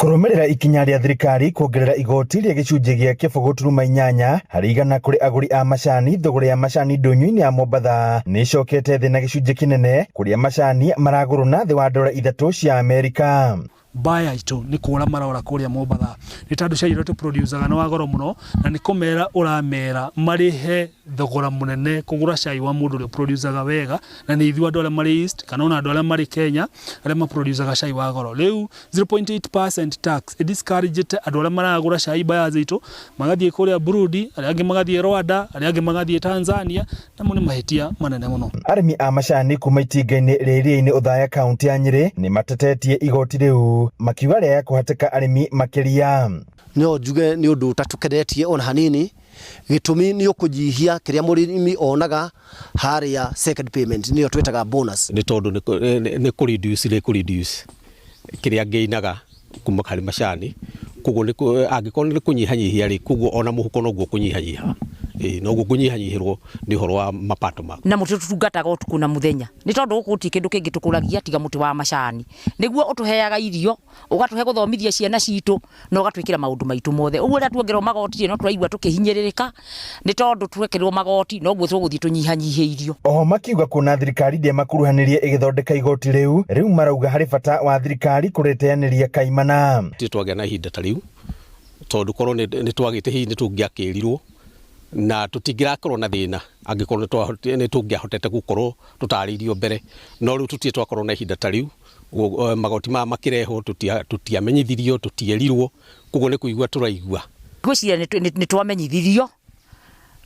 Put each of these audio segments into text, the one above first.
Kũrũmĩrĩra ikinya rĩa thirikari kuongerera igoti rĩa gĩcunjĩ gĩa kĩbũgũ turuma inyanya harĩ igana kũrĩ agũri a macani, thũgũrĩ ya macani ndũnyũ-inĩ ya Mombatha nĩ ĩcokete thĩ na gĩcunjĩ kĩnene kũrĩa macani maragũrwo na thĩ wa ndora ithatũ cia Amerika. Mbaya itũ nĩ kũra marora kũrĩa Mombatha nĩ tondũ cai ũrĩa tũproducaga nĩ wa goro mũno na nĩ kũmera ũramera marĩhe thogora mũnene kũgũra cai wa mũndũ ũrĩa ũproducaga wega na nĩ ithuĩ andũ arĩa marĩ East kana ona andũ arĩa marĩ Kenya arĩa maproducaga cai wa goro. Rĩu 0.8% tax ĩ discourage andũ arĩa maragũra cai buyers aitũ magathiĩ kũrĩa Burundi, arĩa angĩ magathiĩ Rwanda, arĩa angĩ magathiĩ Tanzania, namo nĩ mahĩtia manene mũno. Arĩmi a macani kuma itinga-inĩ rĩa Iria-inĩ Othaya kaunti ya Nyĩrĩ nĩ matetetie igoti rĩu makiuga rĩaga kũhatĩka arĩmi makĩria. No njuge nĩ ũndũ ũtatũkenetie ona hanini, gĩtũmi nĩ ũkũnyihia kĩrĩa mũrĩmi onaga harĩa second payment nĩyo twĩtaga bonus. Nĩ tondũ nĩ kũ reduce rĩ kũ reduce kĩrĩa ngĩinaga kuma harĩ macani, koguo angĩkorwo nĩ kũnyihanyihia rĩ, koguo ona mũhuko noguo ũkũnyihanyiha, ĩĩ noguo ngũnyihanyihĩrwo nĩ ũhoro wa mapato makwa. Na mũtĩ tũtungataga ũtukũ na mũthenya nĩ tondũ gũkũ gũtirĩ kĩndũ kĩngĩ tũkũragia tiga mũtĩ wa macani. Nĩguo ũtũheaga irio, ũgatũhe gũthomithia ciana citũ na ũgatwĩkĩra maũndũ maitũ mothe. Ũguo rĩrĩa tuongererwo magoti rĩ, no tũraigua tũkĩhinyĩrĩrĩka nĩ tondũ twekĩrwo magoti noguo tũgũthiĩ tũnyihanyihĩirio. Oho makiuga kuona thirikari ndĩamakuruhanirie ĩgĩthondeka igoti rĩu, rĩu marauga harĩ bata wa thirikari kũrĩteanĩria kaimana. Tũtirĩ twagĩa na ihinda ta rĩu tondũ korwo nĩ twagĩte hihi nĩ tũngĩakĩrirwo na tũtingĩrakorwo na thĩna angĩkorwo nĩ tũngĩahotete gũkorwo tũtarĩirio mbere, no rĩu tũtirĩ twakorwo na ihinda ta rĩu. Magoti maya makĩrehwo tũtiamenyithirio, tũtierirwo, koguo nĩ kũigua tũraigua. Ngwĩciria nĩ twamenyithirio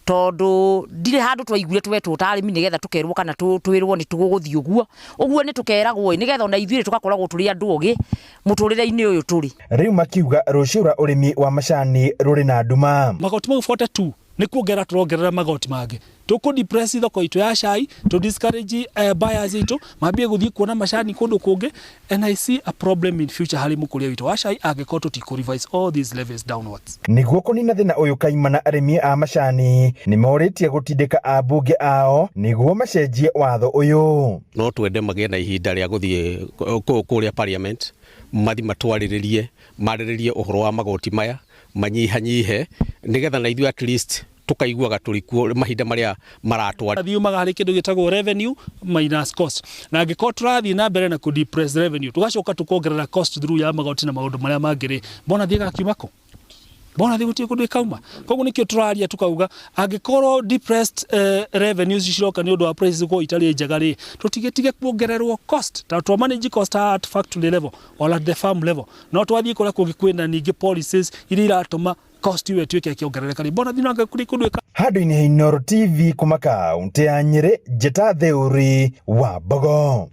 tondũ ndirĩ handũ twaiguire twetwo ta arĩmi nĩgetha tũkerwo kana twĩrwo nĩ tũgũthiĩ ũguo. Ũguo nĩ tũkeragwo ĩ nĩgetha ona ithuĩ tũgakoragwo tũrĩ andũ ogĩ mũtũrĩre-inĩ ũyũ tũrĩ. Rĩu makiuga rũciũ rwa ũrĩmi wa macani rũrĩ na nduma. Magoti mau 42 nĩ kuongerera tũrongerera magoti mangĩ. Tũkũ depress thoko itũ ya cai, tũ discourage buyers aitũ mambie gũthiĩ kuona macani kũndũ kũngĩ, and I see a problem in future harĩ mũkũria witũ wa cai angĩkorwo tũtikũ revise all these levels downwards. Nĩguo kũnina thĩna ũyũ kaimana arĩmi a macani nĩmorĩtie gũtindĩka ambunge ao nĩguo macenjie watho ũyũ. No twende magĩe na ihinda rĩa gũthiĩ kũrĩa parliament mathiĩ matwarĩrĩrie, marĩrĩrie ũhoro wa magoti maya manyihanyihe nĩgetha na ithuĩ at least tũkaiguaga tũrĩ kuo mahinda marĩa maratwara. Thiumaga harĩ kĩndũ gĩtagwo revenue minus cost, na angĩkorwo tũrathiĩ na mbere na kũ depress revenue tũgacoka tũkongerera cost through ya magoti na maũndũ marĩa mangĩ rĩ, mbona thiĩ gakiuma kũ? Mbona thiĩ gũtirĩ kũndũ ĩkauma? Koguo nĩkĩo tũraria tũkauga angĩkorwo depressed revenues ciroka nĩ ũndũ wa prices gũkorwo itarĩ njega rĩ, tũtigĩtige kuongererwo cost ta twa manage cost at factory level or at the farm level, no twathiĩ kũrĩa kũngĩ kwĩna ningĩ policies iria iratũma cost ĩyo ĩtuĩke ĩkĩongerereka rĩ, mbona thiĩ na kũrĩ kũndũ ĩka. Handũ-inĩ ha Inooro TV kuma kaũntĩ ya Nyĩrĩ, Njĩta Theuri wa Mbogo.